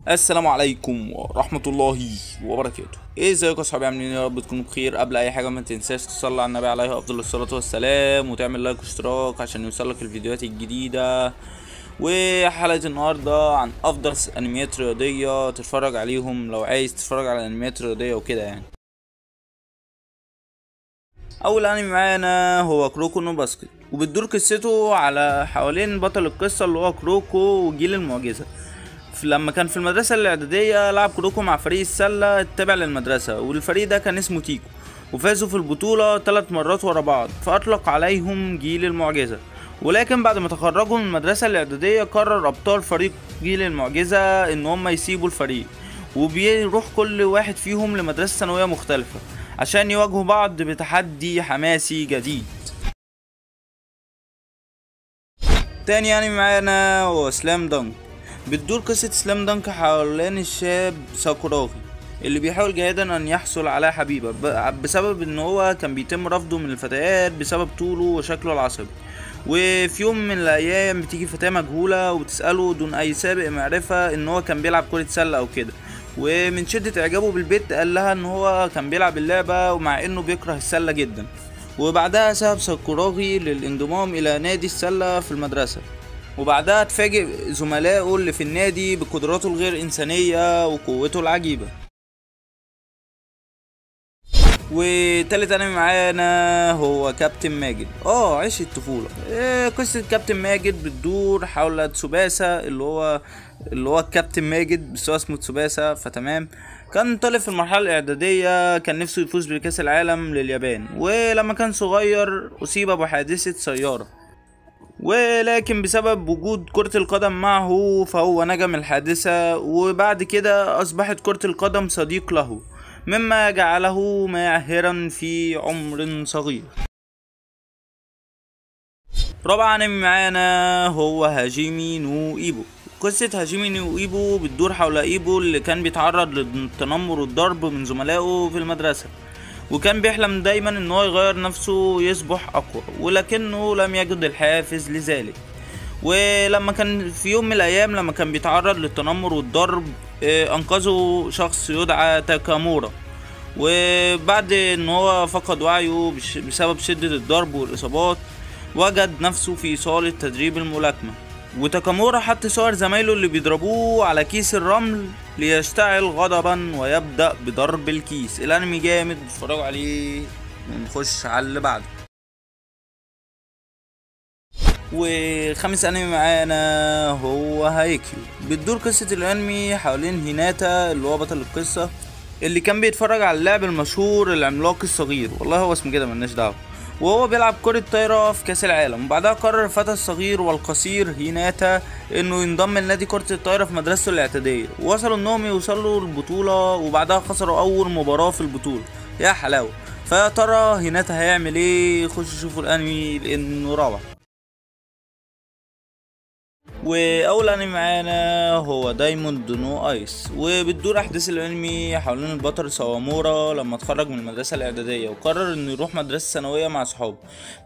السلام عليكم ورحمة الله وبركاته. ايه ازيكم يا صحابي، عاملين ايه؟ يا رب تكونوا بخير. قبل اي حاجة ما تنساش تصلي على النبي عليه افضل الصلاة والسلام، وتعمل like واشتراك عشان يوصلك الفيديوهات الجديدة. وحلقة النهاردة عن افضل انميات رياضية تتفرج عليهم لو عايز تتفرج على انميات رياضية وكده يعني. اول انمي معانا هو كروكو نو باسكت، وبتدور قصته على حوالين بطل القصة اللي هو كروكو وجيل المعجزة. لما كان في المدرسة الإعدادية لعب كروكو مع فريق السلة التابع للمدرسة، والفريق ده كان اسمه تيكو، وفازوا في البطولة 3 مرات ورا بعض، فأطلق عليهم جيل المعجزة. ولكن بعد ما تخرجوا من المدرسة الإعدادية قرر أبطال فريق جيل المعجزة إن هم يسيبوا الفريق، وبيروح كل واحد فيهم لمدرسة ثانوية مختلفة عشان يواجهوا بعض بتحدي حماسي جديد. تاني يعني معانا هو سلام دانك. بتدور قصة سلام دانك حوالين الشاب ساكوراغي اللي بيحاول جاهدا ان يحصل على حبيبة بسبب ان هو كان بيتم رفضه من الفتيات بسبب طوله وشكله العصبي. وفي يوم من الايام بتيجي فتاة مجهولة وبتسأله دون اي سابق معرفة ان هو كان بيلعب كرة سلة او كده، ومن شدة اعجابه بالبيت قال لها ان هو كان بيلعب اللعبة ومع انه بيكره السلة جدا. وبعدها سحب ساكوراغي للانضمام الى نادي السلة في المدرسة، وبعدها اتفاجئ زملائه اللي في النادي بقدراته الغير إنسانية وقوته العجيبة. وتالت انمي معانا هو كابتن ماجد. عيش الطفولة. قصة كابتن ماجد بتدور حول تسوباسا اللي هو الكابتن ماجد، بس هو اسمه تسوباسا فتمام. كان طالب في المرحلة الإعدادية، كان نفسه يفوز بكأس العالم لليابان، ولما كان صغير أصيب بحادثة سيارة، ولكن بسبب وجود كرة القدم معه فهو نجا من الحادثة، وبعد كده أصبحت كرة القدم صديق له، مما جعله ماهرا في عمر صغير. رابع انمي معانا هو هاجيمي نو إيبو. قصة هاجيمي نو إيبو بتدور حول إيبو اللي كان بيتعرض للتنمر والضرب من زملائه في المدرسة، وكان بيحلم دايما ان هو يغير نفسه ويصبح اقوى، ولكنه لم يجد الحافز لذلك. ولما كان في يوم من الايام لما كان بيتعرض للتنمر والضرب انقذه شخص يدعى تاكامورا، وبعد ان هو فقد وعيه بسبب شدة الضرب والاصابات وجد نفسه في صالة تدريب الملاكمة. وتاكامورا حط صور زمايله اللي بيضربوه على كيس الرمل ليشتعل غضبا ويبدأ بضرب الكيس. الانمي جامد، اتفرجوا عليه. ونخش على اللي بعده. وخامس انمي معانا هو هايكيو. بتدور قصة الانمي حوالين هيناتا اللي هو بطل القصة، اللي كان بيتفرج على اللاعب المشهور العملاق الصغير، والله هو اسمه كده ملناش دعوة، وهو بيلعب كرة طايرة في كأس العالم. وبعدها قرر الفتى الصغير والقصير هيناتا انه ينضم لنادي كرة الطايرة في مدرسته الاعدادية، ووصلوا انهم يوصلوا البطولة، وبعدها خسروا اول مباراة في البطولة. يا حلاوة! فيا ترى هيناتا هيعمل ايه؟ خشوا شوفوا الانمي لانه روعة. واول انمي معانا هو دايموند نو ايس، وبتدور احداث الانمي حوالين البطل سوامورا لما اتخرج من المدرسة الاعدادية وقرر انه يروح مدرسه ثانوية مع صحابه،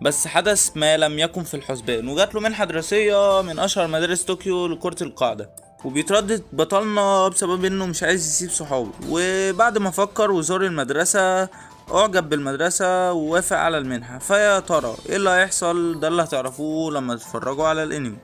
بس حدث ما لم يكن في الحسبان، وجات له منحه دراسية من اشهر مدارس طوكيو لكرة القاعدة. وبيتردد بطلنا بسبب انه مش عايز يسيب صحابه، وبعد ما فكر وزار المدرسة اعجب بالمدرسة ووافق على المنحة. فيا ترى ايه اللي هيحصل؟ ده اللي هتعرفوه لما تتفرجوا على الانمي.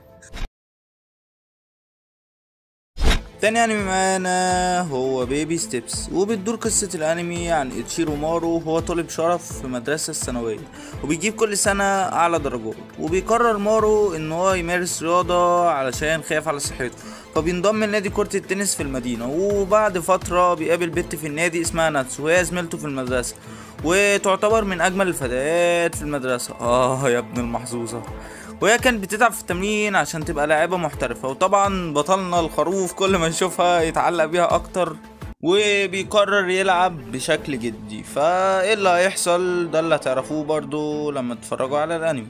تاني انمي معانا هو بيبي ستيبس، وبتدور قصة الانمي عن اتشيرو مارو، هو طالب شرف في مدرسة الثانوية وبيجيب كل سنة اعلى درجات. وبيقرر مارو ان هو يمارس رياضة علشان خايف على صحته، فبينضم لنادي كرة التنس في المدينة. وبعد فترة بيقابل بنت في النادي اسمها ناتسو، وهي زميلته في المدرسة وتعتبر من اجمل الفتيات في المدرسة. يا ابن المحظوظة! وهي كانت بتتعب في التمرين عشان تبقى لاعبة محترفة، وطبعا بطلنا الخروف كل ما يشوفها يتعلق بيها اكتر وبيقرر يلعب بشكل جدي. فايه اللي هيحصل؟ ده اللي هتعرفوه برضو لما تتفرجوا على الانمي.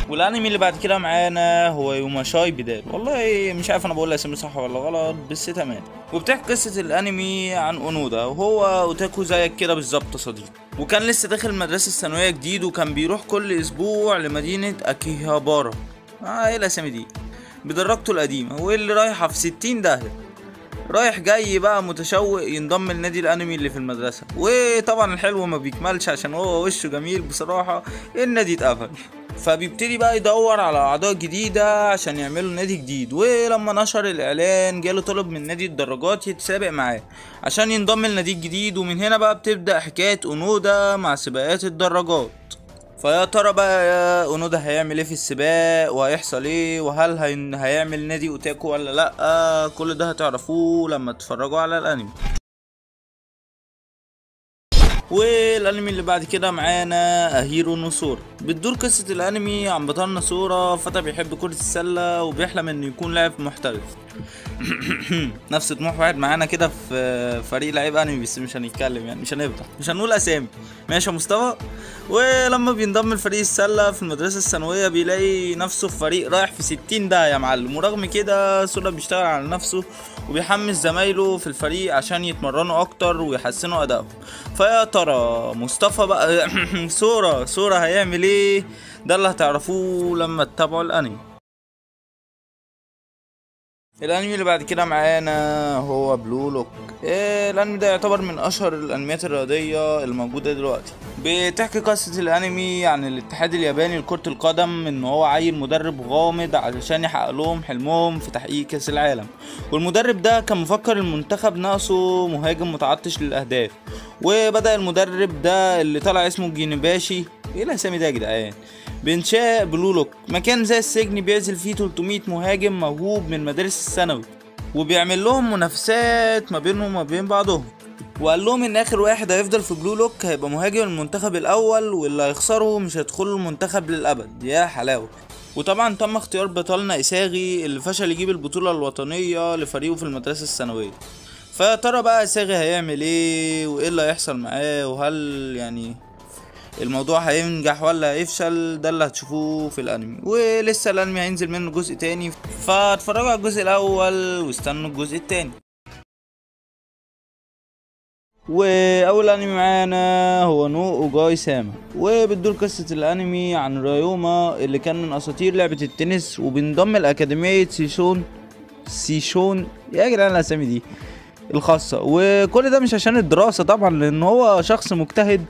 والانمي اللي بعد كده معانا هو يوماشاي بدال، والله مش عارف انا بقول اسمه صح ولا غلط بس تمام. وبتحكي قصة الانمي عن اونودا، وهو اوتاكو زيك كده بالظبط صديق، وكان لسه داخل المدرسة الثانوية جديد، وكان بيروح كل اسبوع لمدينة اكيهابارا. ايه الاسامي دي؟ بدراجته القديمة واللي رايحة في 60 داهية، رايح جاي بقى متشوق ينضم لنادي الانمي اللي في المدرسة. وطبعا الحلو ما بيكملش عشان هو وشه جميل بصراحة، النادي اتقفل. فبيبتدي بقى يدور على اعضاء جديدة عشان يعملوا نادي جديد. ولما نشر الاعلان جاله طلب من نادي الدراجات يتسابق معاه عشان ينضم لنادي الجديد. ومن هنا بقى بتبدأ حكاية اونودا مع سباقات الدراجات. فيا ترى بقى يا اونودا هيعمل ايه في السباق، وهيحصل ايه، وهل هيعمل نادي اوتاكو ولا لا؟ كل ده هتعرفوه لما تتفرجوا على الانمي. والانمي اللي بعد كده معانا اهيرو نو سورا. بتدور قصة الانمي عن بطلنا سورا، فتى بيحب كرة السلة وبيحلم انه يكون لاعب محترف. نفس طموح واحد معانا كده في فريق لعيب انمي، بس مش هنتكلم يعني، مش هنفضح، مش هنقول اسامي، ماشي يا مصطفى. ولما بينضم لفريق السلة في المدرسة الثانوية بيلاقي نفسه في فريق رايح في 60 ده يا معلم. ورغم كده سورا بيشتغل على نفسه وبيحمس زمايله في الفريق عشان يتمرنوا اكتر ويحسنوا ادائهم. فيا ترى مصطفى بقى سورا هيعمل ايه؟ ده اللي هتعرفوه لما تتابعوا الانمي. الانمي اللي بعد كده معانا هو Blue Lock. الانمي ده يعتبر من اشهر الانميات الرياضية الموجودة دلوقتي. بتحكي قصة الانمي عن الاتحاد الياباني لكرة القدم، ان هو عين مدرب غامض علشان يحقق لهم حلمهم في تحقيق كاس العالم. والمدرب ده كان مفكر المنتخب ناقصه مهاجم متعطش للاهداف، وبدا المدرب ده اللي طلع اسمه جينباشي، ايه الاسامي ده يا جدعان، بإنشاء Blue Lock، مكان زي السجن بيعزل فيه 300 مهاجم موهوب من مدارس الثانوي، وبيعمل لهم منافسات ما بينهم وما بين بعضهم. وقال لهم ان اخر واحد هيفضل في Blue Lock هيبقى مهاجم المنتخب الاول، واللي هيخسره مش هيدخل المنتخب للابد. يا حلاوة. وطبعا تم اختيار بطلنا ايساغي اللي فشل يجيب البطولة الوطنية لفريقه في المدرسة الثانوية. فيا ترى بقى ايساغي هيعمل ايه، وايه اللي هيحصل معاه، وهل يعني الموضوع هينجح ولا هيفشل؟ ده اللي هتشوفوه في الانمي. ولسه الانمي هينزل منه جزء تاني، فاتفرجوا على الجزء الاول واستنوا الجزء التاني. واول انمي معانا هو نو اوجاي ساما. وبتدور قصة الانمي عن رايوما اللي كان من اساطير لعبة التنس، وبينضم لاكاديمية سيشون يا جدعان الاسامي دي الخاصة. وكل ده مش عشان الدراسة طبعا، لان هو شخص مجتهد،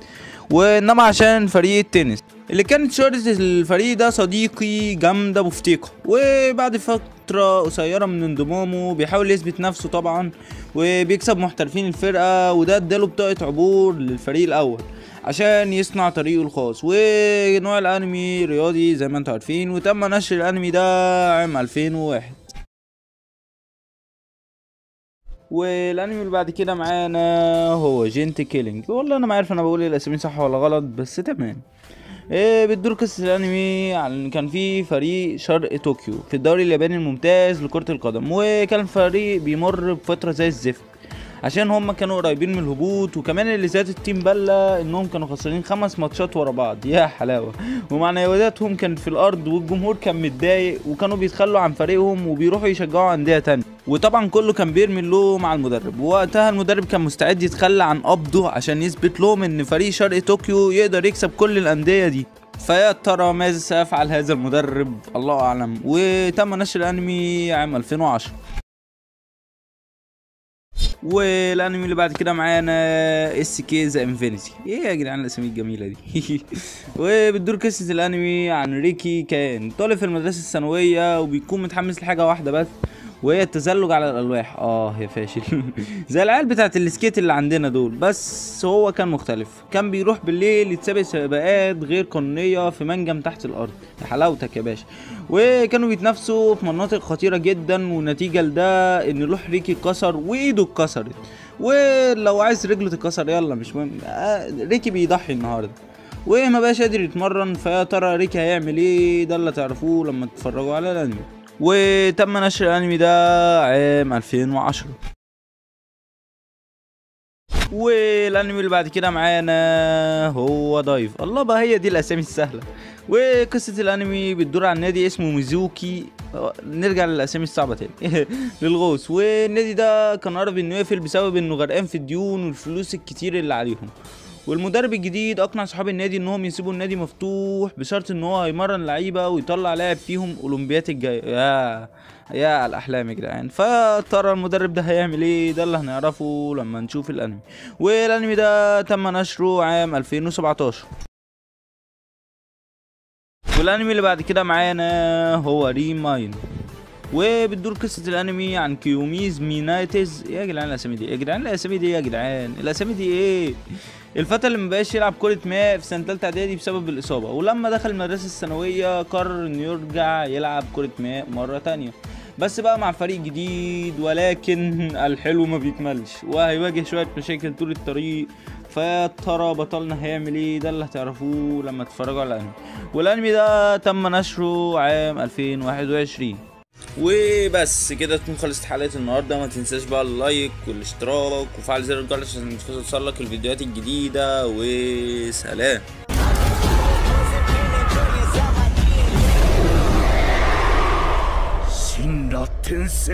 وانما عشان فريق التنس اللي كانت شهرة الفريق ده صديقي جامدة بفتيقة. وبعد فترة قصيرة من انضمامه بيحاول يثبت نفسه طبعا، وبيكسب محترفين الفرقة، وده اداله بطاقة عبور للفريق الأول عشان يصنع طريقه الخاص. ونوع الانمي رياضي زي ما انتم عارفين، وتم نشر الانمي ده عام 2001. والانمي اللي بعد كده معانا هو Giant Killing. والله انا ما عارف انا بقول الاسامي صح ولا غلط، بس تمام. بتدور قصة الانمي عن كان في فريق شرق طوكيو في الدوري الياباني الممتاز لكرة القدم، وكان الفريق بيمر بفترة زي الزفت عشان هم كانوا قريبين من الهبوط، وكمان اللي زاد التيم بلة انهم كانوا خسرانين 5 ماتشات ورا بعض، يا حلاوة. ومعنوياتهم كانت في الارض، والجمهور كان متضايق، وكانوا بيتخلوا عن فريقهم وبيروحوا يشجعوا اندية تانية، وطبعا كله كان بيرمي اللوم على المدرب. ووقتها المدرب كان مستعد يتخلى عن قبضه عشان يثبت لهم ان فريق شرق طوكيو يقدر يكسب كل الاندية دي. فيا ترى ماذا سيفعل هذا المدرب؟ الله اعلم. وتم نشر الانمي عام 2010. والانمي اللي بعد كده معانا SK The Infinity. ايه يا جدعان الاسامي الجميلة دي. وبتدور قصة الانمي عن ريكي، كان طالب في المدرسة الثانوية، وبيكون متحمس لحاجة واحدة بس، وهي التزلج على الالواح. يا فاشل. زي العيال بتاعت ال skate اللي عندنا دول، بس هو كان مختلف، كان بيروح بالليل يتسابق سباقات غير قانونية في منجم تحت الارض. يا حلاوتك يا باشا. وكانوا بيتنافسوا في مناطق خطيرة جدا، ونتيجة لده ان لوح ريكي اتكسر وايده اتكسرت، ولو عايز رجله تتكسر يلا مش مهم، ريكي بيضحي النهارده، وما بقاش قادر يتمرن. فيا ترى ريكي هيعمل ايه؟ ده اللي تعرفوه لما تتفرجوا على الانمي. وتم نشر الانمي ده عام 2010. والانمي اللي بعد كده معانا هو Dive. الله بقى، هي دي الاسامي السهلة. وقصة الانمي بتدور عن نادي اسمه ميزوكي، نرجع للاسامي الصعبة تاني، للغوص. والنادي ده كان قرب انه يقفل بسبب انه غرقان في الديون والفلوس الكتير اللي عليهم، والمدرب الجديد اقنع صحاب النادي انهم يسيبوا النادي مفتوح بشرط ان هو هيمرن لعيبة ويطلع لاعب فيهم اولمبيات الجاية. يا على الاحلام يا جدعان. فترى المدرب ده هيعمل ايه؟ ده اللي هنعرفه لما نشوف الانمي. والانمي ده تم نشره عام 2017. والانمي اللي بعد كده معانا هو Re Mind، وبتدور قصة الانمي عن كيوميز ميناتيز. يا جدعان الاسامي دي، يا جدعان الاسامي دي، يا جدعان الاسامي دي ايه؟ الفتى اللي مبقاش يلعب كرة ماء في سنة تالتة اعدادي بسبب الإصابة، ولما دخل المدرسة الثانوية قرر انه يرجع يلعب كرة ماء مرة تانية، بس بقى مع فريق جديد. ولكن الحلو ما بيكملش، وهيواجه شوية مشاكل طول الطريق. فيا ترى بطلنا هيعمل ايه؟ ده اللي هتعرفوه لما تتفرجوا على الانمي. والانمي ده تم نشره عام 2021. وبس كده تكون خلصت حلقة النهاردة. ما تنساش بقى ال like والاشتراك وفعل زر الجرس عشان توصلك الفيديوهات الجديدة. وسلام. 神羅転生。